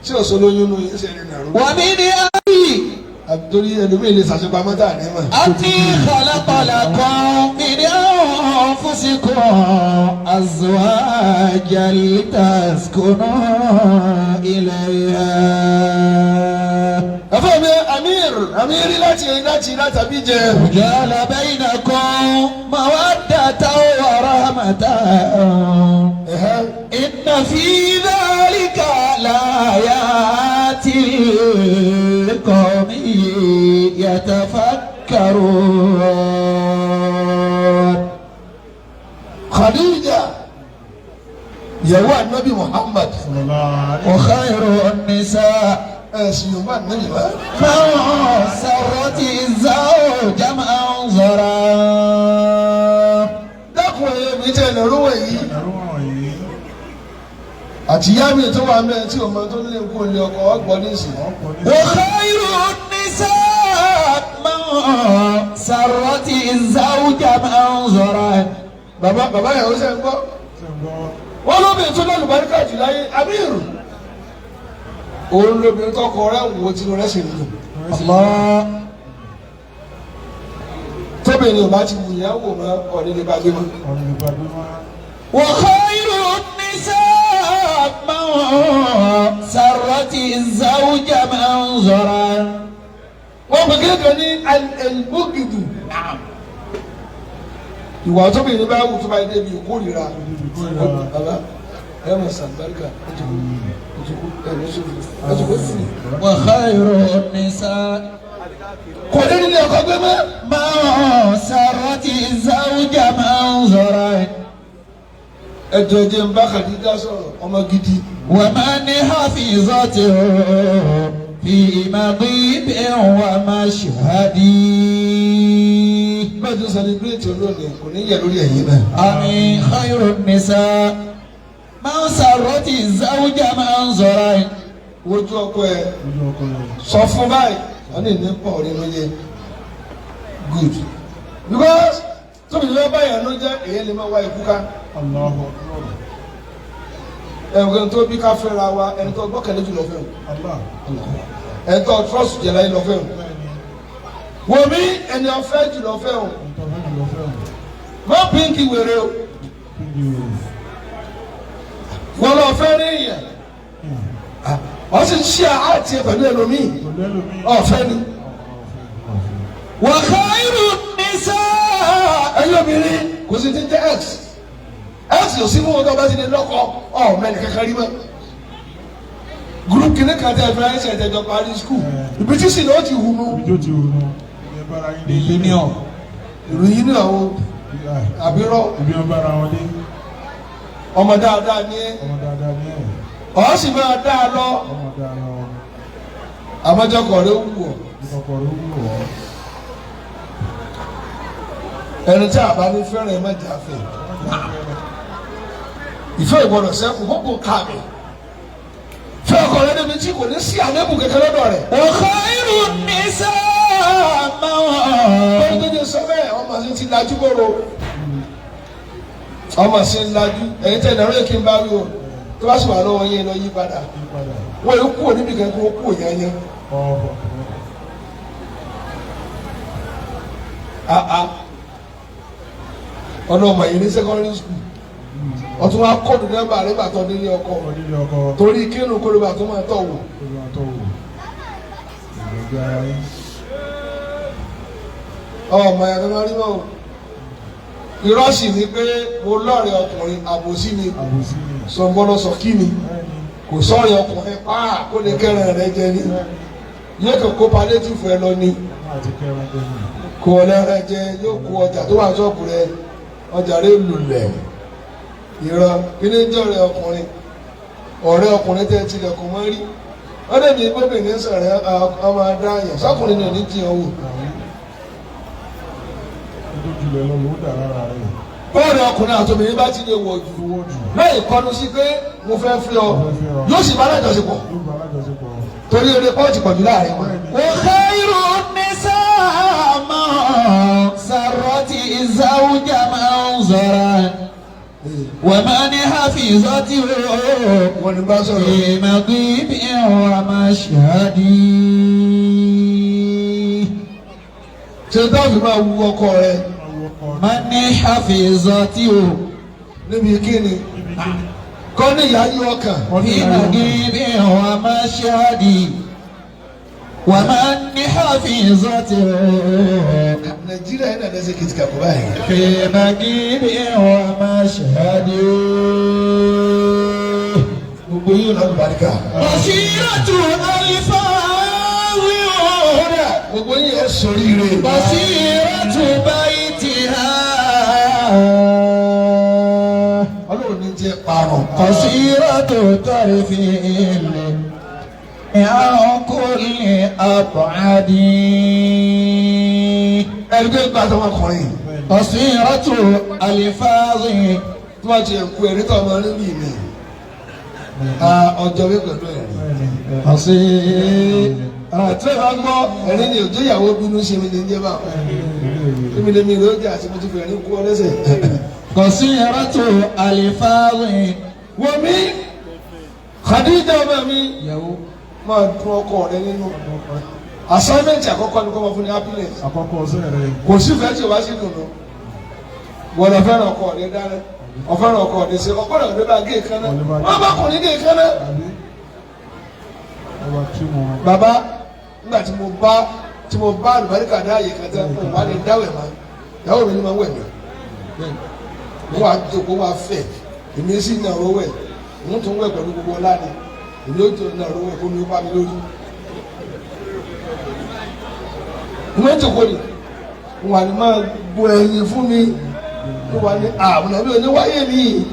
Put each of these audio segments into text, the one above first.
Tí ò sọlóyún nù yín ṣe rìn nàró. ومن آياته Torí ẹlòmíì lè ṣàṣepamọ́ tá à ní mọ̀. أني خلق لكم من أنفسكم أزواجا لتسكنوا إليها. Ẹ̀fọ́ mi Amir Amir láti Abidjan. وجعل بينكم مودة ورحمة. Ẹ̀hẹ́. إن في ذلك لآيات لقوم يتفكرون. Khadija, ìyàwó Anabi Muhammad. وخير النساء Ẹ̀sìn Yorùbá Anabi wa. من سرت الزوج منظرا. Dákun, ẹ̀yẹ mi tẹ̀ lọ́rọ́ yìí. Àti ìyá mi tó wà mẹ́rin tí òun tó lé kó lé ọkọ̀ ọgbọ́n nísìn. وخير النساء من سرت الزوج منظرا. Bàbá ìyàwó sẹ́ ń gbọ́. Wọ́n lóbìnrin tó lálùbáríkà jù láyé, Amir. Òun lóbìnrin tọkọ rẹ̀ wò tí rẹ̀ sì ń lò. الله. Tóbìnrin ò bá ti wù yẹn wò mọ́, ọ̀rẹ́ lè bá gbé mọ́. وخير النساء من سرت الزوج منظرا. Wọ́n pè kékeré ní ẹlbógìdù. Ìwà tóbìnrin bá wù tó bá débi ìkórìíra. Bàbá ẹ mọ̀ sàlùbáríkà, ẹ̀jẹ̀kú ẹ̀jẹ̀kú ẹ̀ lọ́sọ̀rọ̀ ẹ̀jẹ̀kú sí. وخير النساء Kò ní nílé ọkọ gbé mọ́. من سرت الزوج منظرا. Ẹjọ jẹ́ ń bá Khadija sọ̀rọ̀, ọmọ gidi. ومن حفظته في مغيب ومشهد. Bẹ́ẹ̀ tó celebrate olóòní kò ní yẹ lórí ẹ̀yìn náà. آمين. خير النساء من سرت الزوج منظرا. Wojú ọkọ ẹ, sọ fún báyìí, wọ́n ní ní pọ̀ nínú yẹ good, because tóbi lọ́wọ́ báyìí ló jẹ́ èyí lè máa wá ikú ká. Ẹ̀wọ̀n tó bí ká fẹ́ra wa, ẹni tó gbọ́kànlé jù lọ fẹ́ o, ẹni tó trust jẹ láyé lọ fẹ́ o, wò mí, ẹni ọ̀fẹ́ jù lọ fẹ́ o, má pínkì wèrè o. Wọ́n lọ fẹ́ rí èèyàn, wọ́n sì ń ṣe àti ẹ̀ pẹ̀lú ẹlòmíì, ọ̀fẹ́ ni. وخير النساء Ẹ̀yin obìnrin, kò sí ti jẹ́ ex. Ex yóò sí fún wọn. Tó bá ti di lọ́kọ, ọ̀ mẹ́rin kankan rí mọ́. Group kìíní kan tẹ́ ẹ fi ráyé ṣẹ̀tẹ̀jọ parí school, ibi tí sì ló ti hù nù. Union. Ìròyìn ní àwọn àbírọ̀. Ibi wọn bára wọn dé. Ọmọ dáadáa ní ẹ. Ọmọ dáadáa ní ẹ. Ọ̀ sì máa dáa lọ. Ọmọ dáa lọ. Àmọ́jọkọ̀ rẹ̀ wù ọ́. Ìkọ̀kọ̀ rẹ̀ wù ọ́. Ẹni tí a bá ní fẹ́ràn, ẹ má jà fẹ́. Ìfẹ́ ìgbọ́dọ̀ sẹ́kù gbogbo kàmí fẹ́ ọkọ rẹ débi tí kò ní sí àlébù kẹkẹ lọ́dọ̀ rẹ̀. وخير النساء Lórí من tó ti sọ bẹ́ẹ̀, ọmọ sí ti lajú bóró, ọmọ sí ń lajú. Ẹ̀yin tẹ̀ lẹ́rọ kí n bá wí o, tó bá sì wà lọ́wọ́ yín lọ yí padà. Yí padà. Wọ́n yóò kú òní bìkan kó kú yẹn. Ọ̀bọ̀. Àà, ọ̀nà ọmọ yìí ní secondary school, ọtún wa kóòdù nọ́mbà rẹ̀ gbàtọ́ nílé ọkọ. Onílé ọkọ. Torí kínú kólóbà tó máa tọ̀ wò. Tó máa tọ̀ wò. Ìgbẹ́jọ́ ara yín. Ọmọ ẹ̀ tó máa rí mọ́ o, irọ́ sì ni pé mo lọ́ọ̀rẹ́ ọkùnrin, àbòsí ni. Àbòsí ni. Sọ̀nbọ́lọ́ sọ kí ni. Bẹ́ẹ̀ni. Kò sọ̀rọ̀ ọkùnrin pàà kó lè kẹ́ràn rẹ jẹ ni, yóò kàn kó palliative ẹ lọ ni. Àti kẹrin jẹ ni. Kó ọlẹ́rẹ jẹ, yóò kó ọjà tó wà ṣọ́ọ̀bù rẹ, ọjà rẹ lulẹ̀. Ìran kí ni jẹ́ ọ̀rẹ́ ọkùnrin? Ọ̀rẹ́ ọkùnrin tẹ́ tilẹ̀kùn mọ́ rí, wọ́n dẹ̀ ní gbóbìnrin sọ̀rọ̀ ọmọ adáyàn sọkùnrin náà ní jiyàn wò. Tó julẹ̀ lọ ló dà lára rẹ̀. Bọ́ọ̀lù ọkùnrin àti obìnrin bá ti lè wọ̀ jù Tó wọ́ jù. láì kọnu sí pé mo fẹ́ fi ọ, yóò sì bá alájọṣepọ̀. Yóò bá alájọṣepọ̀. Torí eré pọ́ọ̀tì pọ̀jù láàrin wọn. وخير النساء من سرت الزوج منظرا. ومن حفظته Wọ́n ní bá sọ̀rọ̀. في مغيب ومشهد. Ṣé táwọn máa wu ọkọ rẹ من حفظته níbi kíni? Kọ́ ní ìyá yí ọkàn. في مغيب ومشهد ومن حفظته Nàìjíríà yìí náà lẹ́sẹ̀ kìtìkà kó báyìí. في مغيب ومشهد. Gbogbo yóò lọ àlùbáríkà. بصيرة الفاوي Kódà gbogbo yìí ẹ sọrí rè. بصيرة بيتها Ọlọ́run ní jẹ́ parun. قصيرة طرف عن كل أبعد. Ẹni tó gba àtọmọkùnrin قصيرة الفاظ tí wọ́n ti ẹ̀kú ẹ̀rí tó ọmọ rí bí mi. Ọjọ́ wí pẹ̀lú ẹ̀rí. قصيرة Àti ẹ̀ bá gbọ́ ẹ̀rí ni òjò ìyàwó bínú ṣe mi ní jẹ́ bá. Èmi lèmi ló jẹ́ àti mo ti fẹ̀rí kú ọ lẹ́sẹ̀. قصيرة الفاظ Wọ́n mi Khadija ọmọ mi máa dún ọkọ rẹ nínú. Assignment àkọ́kọ́ ni kò máa fún ní happiness. Àkọ́kọ́ ọ̀sẹ̀ rẹ̀. Kò sí fẹ́ tí o bá sí dùnú. Wọ́n lọ fẹ́ràn ọkọ rẹ dáná. Ọ̀fẹ́ràn ọkọ rẹ ṣe ọkọ rẹ bá gé kaná. Wọ́n bá kùnrin gé kaná. Àbí? Ọba tí mo. Bàbá nígbà tí mo bá àlùbáríkà dá àyè kan tán mo wà lè dáwẹ̀ mọ́. Ìyàwó mi ni máa ń wẹ̀ mí. Mo wà jókòó wà fẹ̀. Èmi sì ní ọ̀rọ̀ wẹ̀. Òun tún wẹ̀ pẹ̀lú gbogbo ọlá ni. Èmi ó tún ní ọ̀rọ̀ wẹ̀ kó mi ó bá mi lórí. Mo ń jókòó ni. Mo wà ní máa bu ẹyin fún mi. Mo wà ní àwọn àbí oníwáyé mi.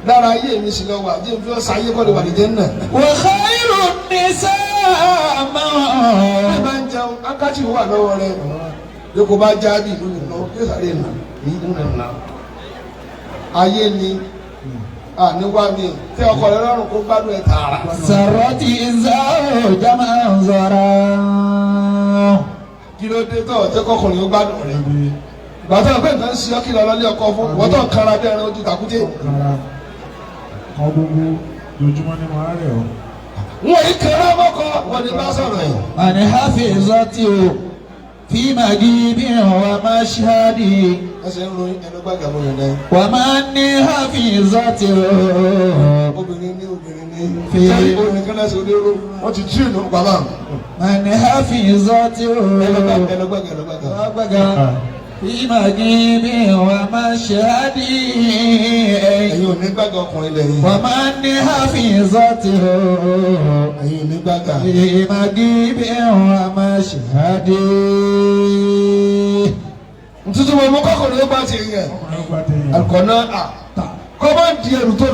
Lára ayé mi sì lọ wà. Jẹ́ n fi ọ́ sáyé kọ́ lè wà ní jẹ́ náà. وخير النساء Ẹ من bá ń jẹun akáàtì wà lọ́wọ́ rẹ bí kò bá já bí ìlú nìkan yóò sáré nà ìlú nà. Ayé ni àníwá mi tẹ ọkọ rẹ lọ́rùn kó gbádùn ẹ tààrà. سرت الزوج منظرا Kí ló dé tọ̀ tẹ kọkùnrin ó gbádùn rẹ? Gbàtọ́ pé nǹkan ń ṣe ọ́ kí lọ lọ́lé ọkọ fún wọ́n tó ń kanra bí ẹran ojú tàkúté. Kára. Kan gbogbo lójúmọ́ ní màá rẹ̀ ọ́. Wọ́n yìí kanra mọ́kọ wọ́n ní bá sọ̀rọ̀ yìí. من حفظته في مجيب ومشهد Ẹsẹ̀ ń ròyìn ẹnu gbàgà mọ́ yẹn náà. ومن حفظته Obìnrin ní obìnrin ní. Fi- Sẹ́yìn obìnrin kan náà ṣe onírú. Wọ́n ti tú ìlú bàbá mi. من حفظته Ẹnu gbàgà ẹnu gbàgà ẹnu gbàgà. في مجيب ومشهد Ẹ̀yin ò ní gbàgà ọkùnrin lẹ́yìn. ومن حفظته Ẹ̀yin ò ní gbàgà. في مجيب ومشهد Ntutu mo mú kọkùnrin ó bá ti yẹn. Ọkùnrin ó gbá tẹ̀yìn. Alukọ̀nà à kọ́ bá di ẹrù tó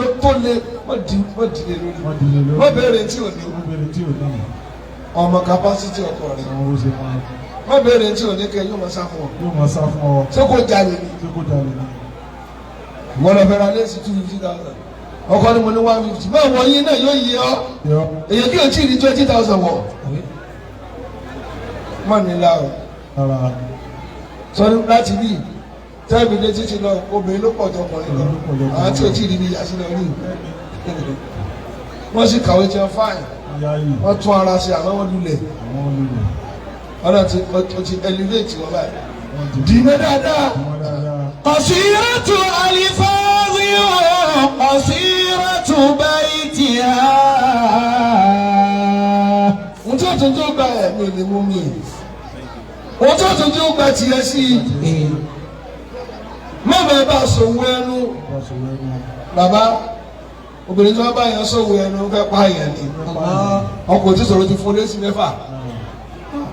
lé wọ́n di lé lórí. Wọ́n di lé lórí. Wọ́n béèrè tí ò ní. Wọ́n bẹ̀rẹ̀ tí ò ní. Ọmọ kapásítì ọkọ rẹ̀. Àwọn owó ṣe máa. Wọ́n béèrè tí ò ní kẹ́ yóò máa sá fún ọ. Yóò máa sá fún ọ. Ṣé kò jalè ni? Ṣé kò jalè ni? Wọ́n lọ fẹ́ ra léèsì 250,000. Ọkọ ni mo ní 150. Máa wọ yín náà yóò yí ọ. Yọ. Èyí kí o tí ì rí 20,000 wọ̀. Mọ̀ ní la o. Rárá. Sọ ní láti bí tẹ́ẹ̀mì dé títí lọ obìnrin ló pọ̀ jọkùnrin lọ. Àwọn tí o tí ì rí bí yàtí lọ rí. Wọ́n sì kàwé jẹun fáìn. Ìyá yìí. Wọ́n tún ara ṣe àmọ́ wọ́n lulẹ̀. Àwọn olùlẹ̀. Ọ̀nà tí o ti elevate wọn báyìí. Wọ́n ti Dìímẹ́ dáadáa. wọ́n dáadáa. قصيرة الفاظ قصيرة بيتها Ohun tí o tún tó gba ẹ̀mí ò lè mú mi. Ohun tí o tún tó gba tiẹ̀ sí i. Má bàa bá sòwò ẹnu. Wọ́n sọ̀rọ̀ ẹnu. Bàbá obìnrin tí wọ́n bá yẹn sòwò ẹnu fẹ́ pa yẹn ni. Ọkọ̀ tí sọ̀rọ̀ ti fún lẹ́sìn mẹ́fà.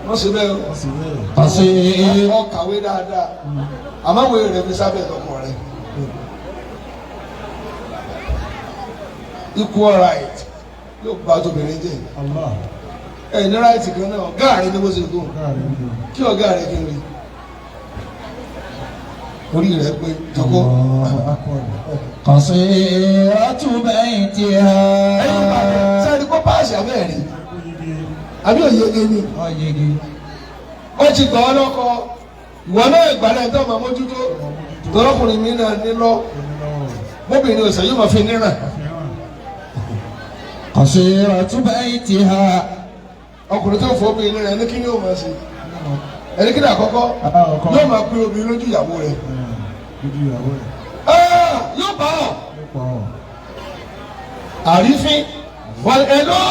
Wọ́n ṣe bẹ́ẹ̀ o. Wọ́n sì bẹ́ẹ̀. قصيرة Ọ kàwé dáadáa. Àmọ́ wo rẹ̀ fi sábẹ́ ọkọ rẹ̀. Equal right yóò bá tóbìnrin jẹ́. Allah. Ẹ ní right kan náà ọ̀gá rẹ̀ ní bó ṣe gùn. Ọ̀gá rẹ̀ ń lò. Kí ọ̀gá rẹ̀ kí n rí. Orí rẹ̀ pé jọ̀kọ́. Allahu Akbar. قصيرة بيتها Ẹ̀yin bàbá sẹ́ni kó páàsì abẹ́ rí. Àbí òye ni. Ọ̀yẹ̀gẹ̀. Ó ti gbà ọ́ lọ́kọ. Ìwọ náà ìgbàlẹ̀ tó máa mójútó. Tọ́lọ́kùnrin mi náà nílọ. Bóbìnrin ọ̀sẹ̀ yóò máa fi níràn. قصيرة بيتها Ọkùnrin tó fọ obìnrin rẹ̀ ní kí ni yóò máa ṣe? Ẹni kí ni àkọ́kọ́? Yóò máa pe obìnrin lójú ìyàwó rẹ̀. Lójú ìyàwó rẹ̀. Yóò bá ọ. Yóò pa ọ́. Àrífín. Ẹ̀lọ́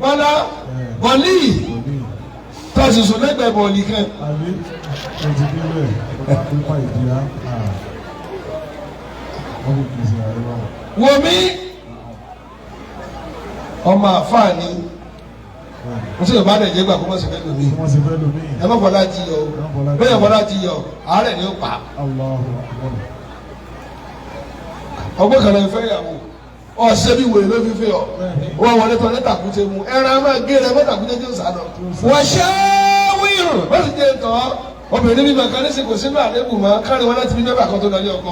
Bọ́lá Bọ́lí Òní. tó a sì sùn lẹ́gbẹ̀ẹ́ bọ̀ọ̀lì kan. Àbí o ti dé bẹ́ẹ̀ o bá pín pa ìdíyà. Wọ́n kò kìí ṣe àárẹ̀ báwọn. Wò mí ọmọ àfáàní mo sì bá dẹ̀ jẹ́ gbà kó má sì fẹ́ lómi. Tí wọ́n ṣe fẹ́ lómi. Ẹ má fọlá jí yọ o. Bẹ́ẹ̀ fọlá jí yọ àárẹ̀ ni ó pa. Allahu Akbar. Ọgbọ́n kan lè fẹ́ ìyàwó. Ọ̀sẹ̀ bí wèrè ló fi fẹ́ ọ. Wọ́n wọlé tán ní tàkúté mu. Ẹran máa gé rẹ mọ́ tàkúté tí ó sá lọ. وشاور Wọ́n sì jẹ́ ntọ́ obìnrin bímọ kan ní sìnkú sínú àlébù mọ́ kárí wọn láti bí mẹ́fà kan tó lọ ní ọkọ.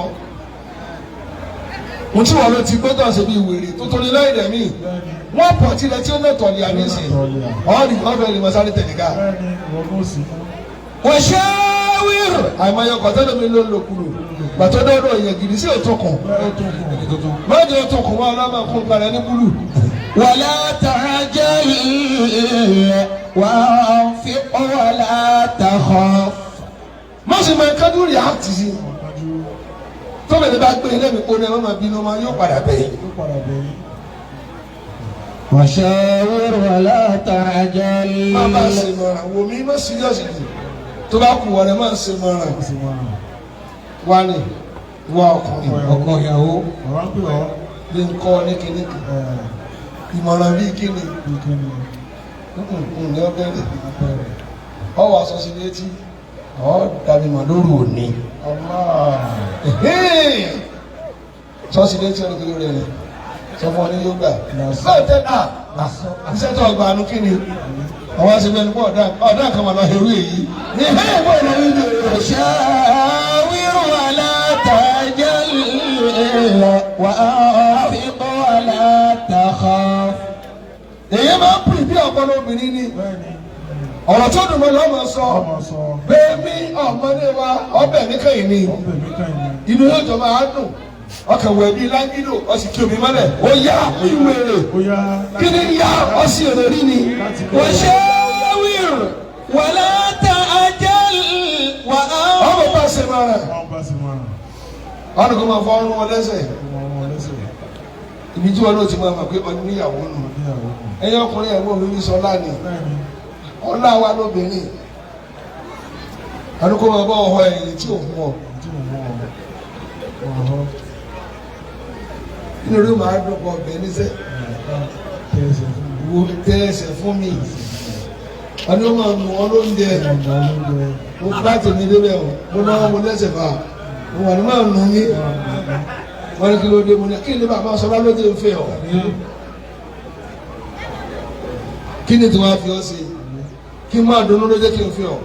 Mo tí wọn lọ ti gbọ́dọ̀ ṣe bí wèrè tó torí láì rẹ̀ mí. Wọ́n pọ̀ tilẹ̀ tí ó náà tọ̀lì àníṣe. Ọ̀rì ọ̀fẹ́ lè mọ sáré tẹ̀lé ká. Bẹ́ẹ̀ni ìwọ kò sí mú. وشاور Àìmọye ọkọ̀ tẹ́lẹ̀ mi ló ń lo kúrò. Gbàtọ́ dọ́dọ̀ èèyàn gidi sí òtún kùn. Bẹ́ẹ̀ tó kù. Mọ́jọ tó kùn wọn ọlọ́mọ kún kalẹ̀ ní búlù. ولا تعجل وأنفق ولا تخف Má sì máa kájú react sí. Ọ̀kájú Tóbìnrin bá gbé ilé mi kó ní ẹ má máa bínú ọmọ yóò padà bẹ̀yìn. yóò padà bẹ̀yìn. وشاور ولا تعجل Má bá a ṣe mọ̀ràn wò mí má serious jù. Tó bá kù wọlé má ṣe mọ̀ràn. Ó sì máa Wá ní wá ọkùnrin. Ọkọ ìyàwó bàbá ń pè ọ́. Bí n kọ́ ní kíní kan. Ìmọ̀ràn bíi kíni. Bí kíni Ní ọ bẹ̀rẹ̀. abẹ́rẹ́. Ọ wà sọ sí létí. Ọ dàbí mọ̀ lóru òní. Allah. Sọ́ọ̀sì létí ọ̀nà kìló rẹ̀ rẹ̀. Sọ fún ọ ní yóò gbà. Báwo tẹ́ à iṣẹ́ tó ọgbà àánú kí ni? Àwọn aṣègbè ẹni pọ̀ ọ̀dà kan wà lọ herú èyí. Ní ẹ̀hìn bọ̀ lọ rí rẹ̀. وشاور ولا تعجل وأنفق ولا تخف Èyí máa ń pè bí ọpọlọ obìnrin ni. Bẹ́ẹ̀ni Ọ̀rọ̀ tó dùn mọ́ lọ́mọ sọ. ọmọ sọ Bẹ́ẹ̀ mi ọmọdé wa ọbẹ̀ mi kẹ́yìn ni. ọbẹ̀ mi kàn yín. Inú yóò jọ máa dùn. Ọkàn wẹ̀ bíi lángídò, ọsì kí omi mọ́lẹ̀. Ó yá ìwé rè. Ó yá Kí ni yá ọsì èrè rí ni? láti وشاور ولا تعجل Ọmọ وأنفق bá ṣe máa rẹ̀. Wọ́n bá sì máa Ọ̀nà kò máa fọ ọrùn wọn lẹ́sẹ̀. ọmọ wọn lẹ́sẹ̀ Ibi tí wọn náà ti máa mọ̀ pé ọdún níyàwó nù. níyàwó nù. Ẹ̀yin ọkùnrin ẹ̀gbọ́n mi ní sọlá ni. Bẹ́ẹ̀ni Ọlá wa lóbìnrin. Ọdún kò máa bá ọ̀họ́ ẹ̀yìn tí òun wọ̀. tí mo mọ̀ ọ́ ọ̀họ́ Inú rí màá dùn pọ̀ ọbẹ̀ níṣẹ́. tẹ̀sẹ̀ fún mi. Wo tẹ́ ẹsẹ̀ fún mi. Ọdún máa nù ọ́ lóúnjẹ. Ọ̀nà olóúnjẹ Mo bá tèmi débẹ̀ o. Mo náà mo lẹ́sẹ̀ fà. Mo wà ní máa nù mí. Wọ́n ní kí ló dé mo ní kí ni bàbá sọlá ló dé ń fẹ́ ọ. Kí ni tí wọ́n á fi ọ́ sí? Kí n máa dunnú ló jẹ́ kí n fi ọ́.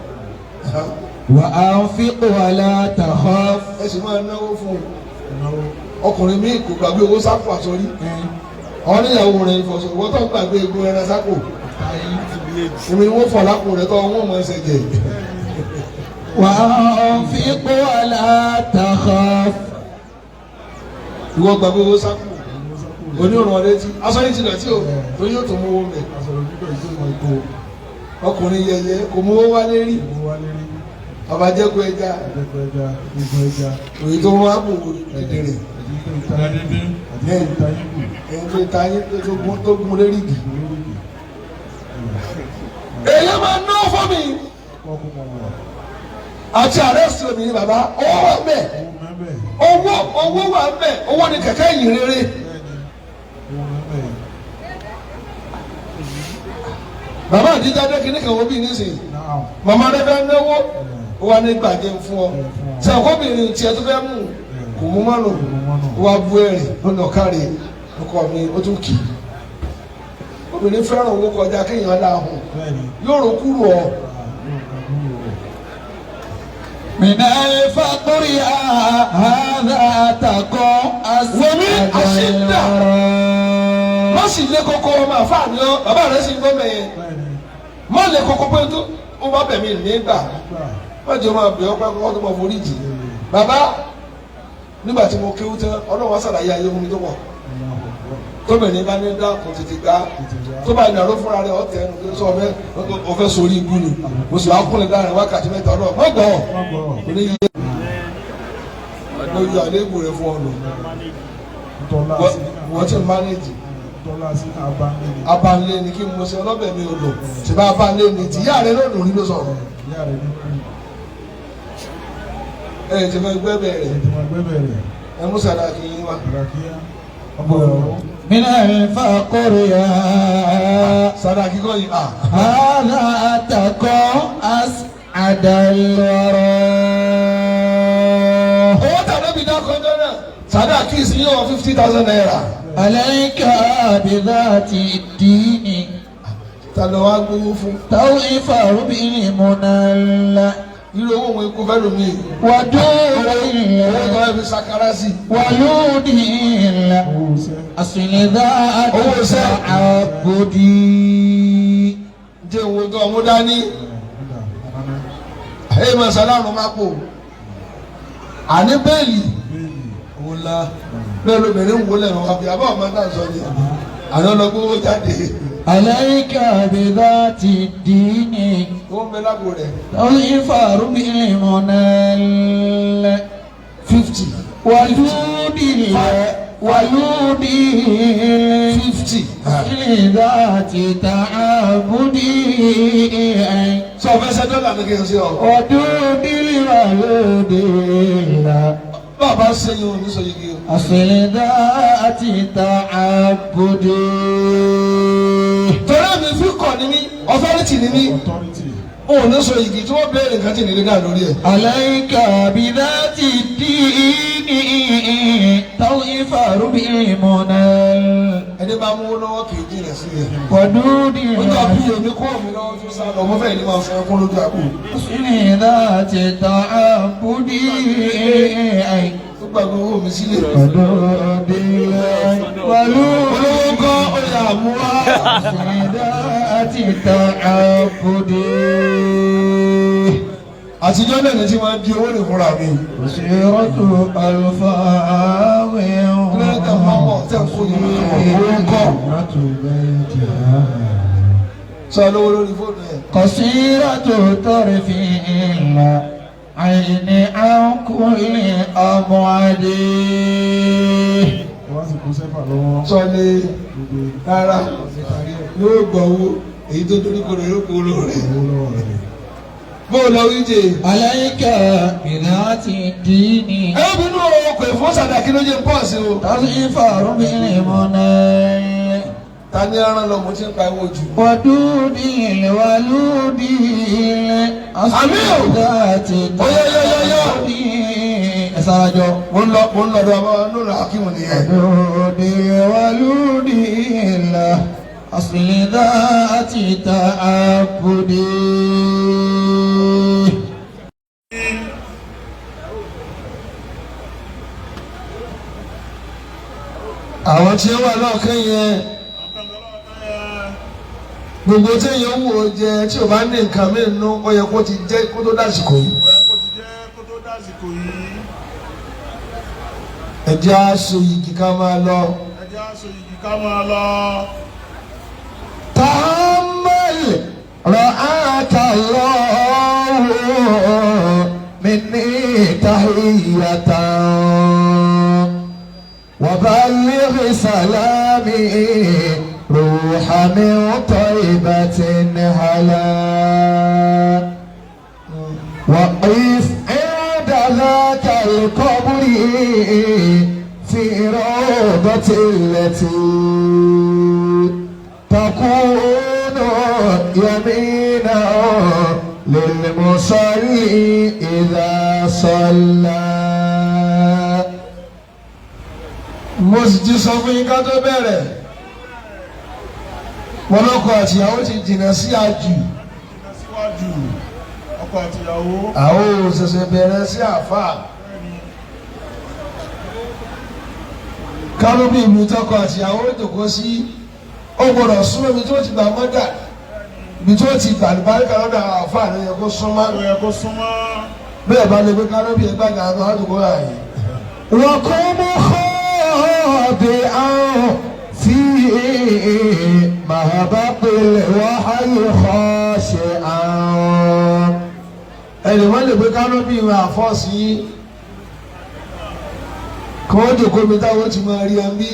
وأنفق ولا تخف Ẹ sì máa náwó fún un. ìnáwó Ọkùnrin mi kò gbàgbé owó sápò àsọrí. Àwọn oníyàwó rẹ̀ ìfọ̀sọ̀ ìwọ́n tó gbàgbé egun ẹran sápò. Èmi ni wọ́n fọ̀ lápò rẹ̀ tó wọ́n mọ̀ ẹsẹ̀ jẹ. وأنفق ولا تخف Ìwọ gbàgbé owó sápò. Onírun ọ̀rẹ́ tí aṣọ yìí ti dọ̀tí o torí yóò tó mú owó mẹ́. àsọ̀rọ̀ nígbà yìí tó mọ ikú Ọkùnrin yẹyẹ kò mú owó wálé rí. owó wálé rí Ọba jẹ́kọ̀ ẹja ẹ̀ẹ́dẹ́gbẹ́ ẹja gbogbo ẹja òyìn tó wá bò dídìrín. àti tó ìta àti tó ìta yín kù Ẹni tó ta yín tó gún lérí ìdì. lórí ìdì. Èyí máa ná fún mi Kọ́kú mọ̀ wọ̀ àti àrẹ́sì obìnrin bàbá owó wà ń bẹ̀ owó mẹ́bẹ̀ owó owó wà ń bẹ̀ owó ni kẹ̀kẹ́ ìyìn rere. bẹ́ẹ̀ni owó mẹ́bẹ̀ Bàbá àdíjà dé kinní kan wo bí nísìnyí. náà Màmá rẹ fẹ́ náwó ó wà ní gbàjẹ́ fún ọ. Sàkóbìnrin tiẹ̀ tó fẹ́ mú kò mú mọ́nù ó wá bú ẹ̀rìn lọ́nà káre ọkọ mi ó tún kì í. Obìnrin fẹ́ràn owó kọjá kéèyàn láhùn bẹ́ẹ̀ni yóò ro kúrò ọ. yóò ká kúrò rẹ̀. من الفقر هذا تقع Wòmí àṣìdá. Má sì lé koko ọmọ àfáàní ọ bàbá rẹ sì ń gbọ́ mẹ́yẹn. Bẹ́ẹ̀ni Má lé koko pé tó ó bá bẹ̀ mí nígbà. nígbà Má jẹ́ ọmọ àbẹ̀ ọpẹ́ kọ́kọ́ tó máa forí jì. Bàbá Nígbà tí mo kéwú tán, Ọlọ́run wá ṣàlàyé ayé fún mi tó pọ̀. Tóbìnrin bá ní dákun tètè gbá, tó bá ìnàró fúnra rẹ̀ ọ̀tẹ̀ ẹnu kí sọ ọfẹ́ sórí ibú ni. Mo sì wá kúnlẹ̀ láàrin wákàtí 3 ọlọ́run. Má gbọ́ kò ní yé. Mo yọ àléébù rẹ̀ fún ọ nù. Wọ́n ti mánéjì. Abanlé ni kí n mo ṣe ọlọ́bẹ̀ mi ò lò. Ṣèbá abanlé ni tìyá rẹ̀ ló dùn ní ló sọ̀rọ̀. Ẹ ti fẹ́ gbẹ́ bẹ̀rẹ̀. Ẹ mú sàdáàkì yín wá. من الفقر يا Sàdáàkì kọ́ yìí. هذا تكون أسعد الورى. Owó tàbí bí dákọjọ́ náà. Sàdáàkì sí yóò wọ 50,000 naira. عليك بذات الدين. Ta ló wá gbowó fún? توعف بالمنال. Irú owó òun ikú fẹ́ lómi. ودور Owó tó fẹ́ fi sakara sí. ولود أصل ذات Owó iṣẹ́. تعبدي. Jẹ́ owó tó ọmú dání. Ẹ máa ṣàlárùn máa pò. Àní bẹ́ẹ̀lì. Òun la bẹ́ẹ̀ lóbìnrin ń wọlé ẹ̀rọ àbí àbá ọmọ náà sọ ni. Àná lọ gbówó jáde. عليك بذات الدين. Ó ń bẹ lágbo rẹ̀. توعف بالمنال. 50. ولود ولود 50. لذات تعبدي. Sọ fẹ́ ṣe dọ́là ní kí n ṣe ọ. ودود الولود Bàbá ṣe yín o ní sọ yìí o. أصل ذات تعبدي. Torí mi fi kọ̀ ní mí, authority ní mí. O ò ní sọ yìí tí wọ́n béèrè nǹkan tí nílé náà lórí ẹ̀. عليك بذات الدين توعف بالمنال. Ẹni bá mú lọ́wọ́ kì í jìnà sí ẹ̀. ودود Ó jọ bí èmi kó mi lọ́wọ́ tó sá lọ, mo fẹ́ ní máa sọ ẹkún lójú àpò. أصل ذات تعبدي. Ó gbàgbé owó mi sílẹ̀. ودود ولود Olówó kọ́ ó yà mú wá. أصل ذات تعبدي. Àtijọ́ náà ni tí wọ́n di owó rè fúnra mi. سيرة الفاوي. Kílódé tẹ̀ mọ́ wọ̀ tẹ̀ kó ní owó kọ́. Sọ lówó lórí fóònù ẹ̀. قصيرة طرف العين عن كل أبعد. Sọ ni rárá yóò gbọ́ owó èyí tó torí kodò yóò kó lóore. Bó o lọ wíjẹ. عليك بذات الدين. Ẹ ó bínú o, kò fún sàdáàkì ló jẹ́ pọ́ọ̀sì o. تصف بالمنى. Ta ni ẹran lọ mo ti ń pa owó jù. ودود الولود. Àmín o. ذات Oyo, yo, yo, yo. Ẹ sarajọ. Mo ń lọ mo ń lọ́dọ̀ ọmọ lónà akíwò nìyẹn. ودود الولود أصل ذات تعبدي. Àwọn tí ó wà lọ́ọ̀kẹ́ yẹn gbogbo tí èèyàn wò ó jẹ tí o bá ní nǹkan mìíràn nú ó yẹ kó ti jẹ́ kó tó dásìkò yìí. Ẹ jẹ́ á so yìgì ká máa lọ. تأمل رعاك الله مني تحية وبلغ سلامي روح من طيبة هلا وقف عند ذاك القبر في روضة التي تكون يمينا للمصلي إذا صلى. Mo sì ti sọ fún yín ká tó bẹ̀rẹ̀. Wọn lọ́kọ àtìyàwó ti jìnnà sí àjù. Àwọn ò ṣẹ̀ṣẹ̀ bẹ̀rẹ̀ sí àáfàá. Kánú bí ìlú tọkọ àtìyàwó jòkó sí ó gbọ́dọ̀ súnmọ́ ibi tó ti gbà mọ́dà ibi tó ti gbà àlùbáríkà lọ́dọ̀ àwọn àáfàá ló yẹ kó súnmọ́. Bẹ́ẹ̀ bá lè gbé kánú bí ẹgbẹ́ àgbà àdúgbò àyè. وقم خاضعا في مهبط الوحي خاشعا. Ẹnì wọ́n lè gbé kánópì ìwé àfọ́ọ̀sì yín kí wọ́n jòkó mi táwọn ti máa rí ẹn bí.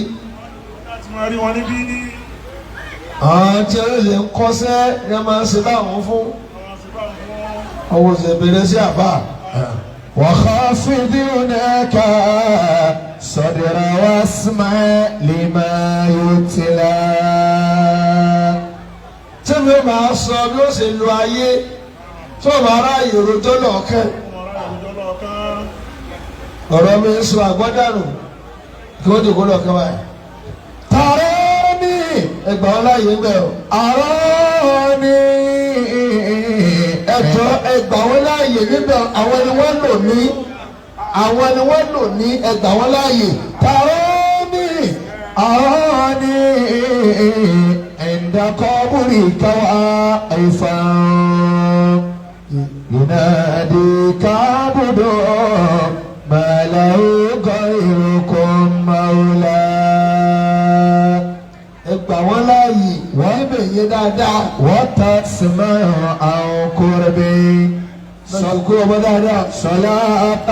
Láti máa rí wọn níbí. Àwọn tí wọ́n lè ń kọ́sẹ́ ní wọ́n máa ń ṣe báwọn fún ọwọ́ ṣe bẹ̀rẹ̀ sí àbá. وخافض هناك صدر واسمع لما يتلى. Tí mi ò máa sọ bí ó ṣe lo ayé tó o máa ráàyè rojọ́ lọ́ọ̀kẹ́ ọ̀rọ̀ mi ń sọ àgbọ́dànù kí wọ́n jòkó lọ́ọ̀kẹ́ báyìí. تراني Ẹgbàá wọn láàyè ń bẹ̀ o. أراني. Ẹjọ́ ẹgbàá wọn láàyè níbẹ̀, àwọn ni wọ́n lò ní, àwọn ni wọ́n lò ní, ẹgbàá wọn láàyè. تراني أراني عند قبرك واقفا يناديك عبد ما له غيركم مولى. Ẹgbàá wọn láàyè wọ́n ibẹ̀ yẹn dáadáa. وتسمع عن قربي Lọ́jọ́ kó ọmọ dáadáa. صلاة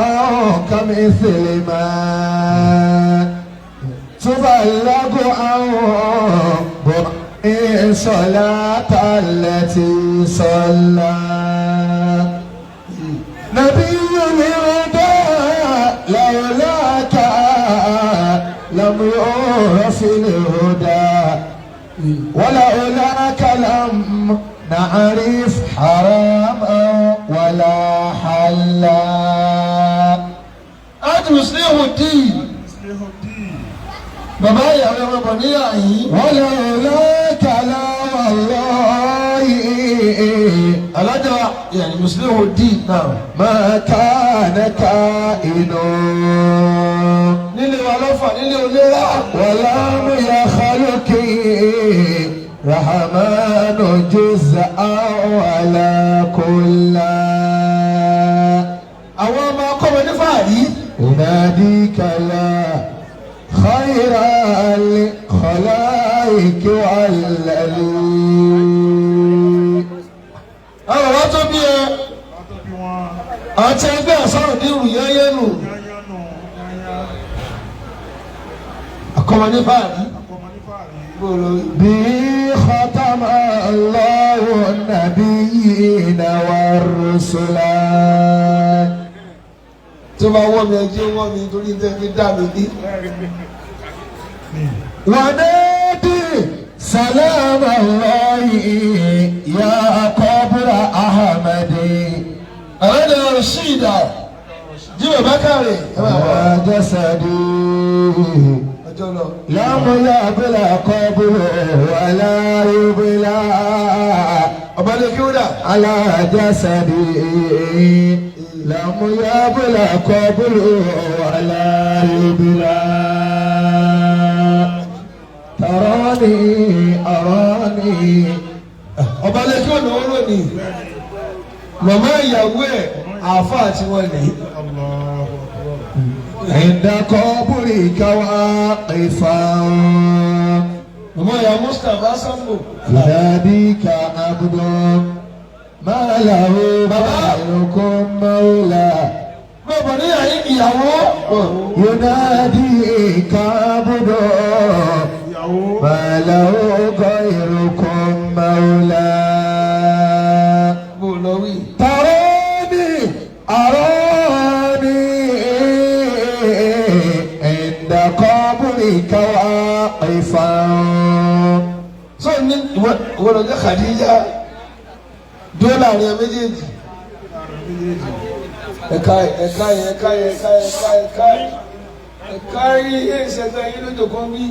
كمثل ما تبلغ عن برء صلاة التي صلى نبي الهدى لولاك لم يعرف الهدى ولولاك لم نعرف حراما ولا حلا. Ájùsíhùdíì bàbá ìyàwó ọmọ bọ̀ níyà yìí. ولولاك لا والله Alájà yàrá Mùsùlùmí náà. ما كان كائن. Nílé wa lọ́fà nílé olérà. ولم يخلق رحمن جزءا ولا كلا. Àwọn ọmọ akọ́mọ ní fàárí. أناديك لا خير الخلائق والذي. Àwọn bàbá tó bí ẹ. Àti ẹgbẹ́ àsọ̀rọ̀ ní ìrù yẹ́yẹ́ nù. Akọ́mọ ní fàárí. Bó ló rí? به ختم الله النبيين والرسل. Tó bá wọ́ mi ẹjẹ́ wọ́ mi torí tẹ́ fi dá mi ní. ونادي سلام الله يا قبر أحمد. Alájà Rashida jí bàbá kàrè. Ẹ máa bọ̀. وجسدي Ọjọ́ lọ. لم يبلى قبر ولا يبلى. Ọba lè kí ó dà. على جسدي لم يبلى قبر ولا يبلى. تراني أراني. Ọba lè kí ọ̀nà oró ni. Màmá ìyàwó ẹ̀ àáfàá tí wọ́n ní. عند قبرك واقفا. Màmá ìyá Mustapha Sambo. يناديك عبد ما له غيركم مولى. Bàbá ní àyè ìyàwó. يناديك عبد ما له غيركم مولى. Bó lọ wí. تراني أراني عند قبرك واقفا. Sọ ní ìwọ lọ jẹ́ Khadija. Dúró láàrin ẹ méjèèjì. Ẹ̀ka ẹ̀ka ẹ̀ka ẹ̀ka ẹ̀ka ẹ̀ka ẹ̀ka yìí ìṣẹ̀dá yìí lójó kan bí.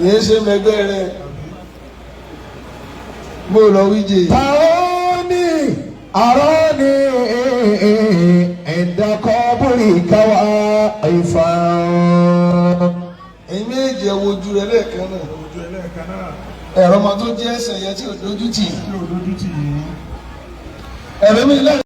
Ìyẹn ṣe mẹgbẹ́ rẹ̀. Bó lọ wí jè. تراني أراني عند قبرك واقفا. Ẹ̀yin méjèèjì ẹ wo ojú rẹ̀ lẹ́ẹ̀kan náà. Ẹ̀rọ ọmọ tó jẹ́ ẹsẹ̀ yẹn tí ò dójú tì. Ẹ̀rọ mi láàrin.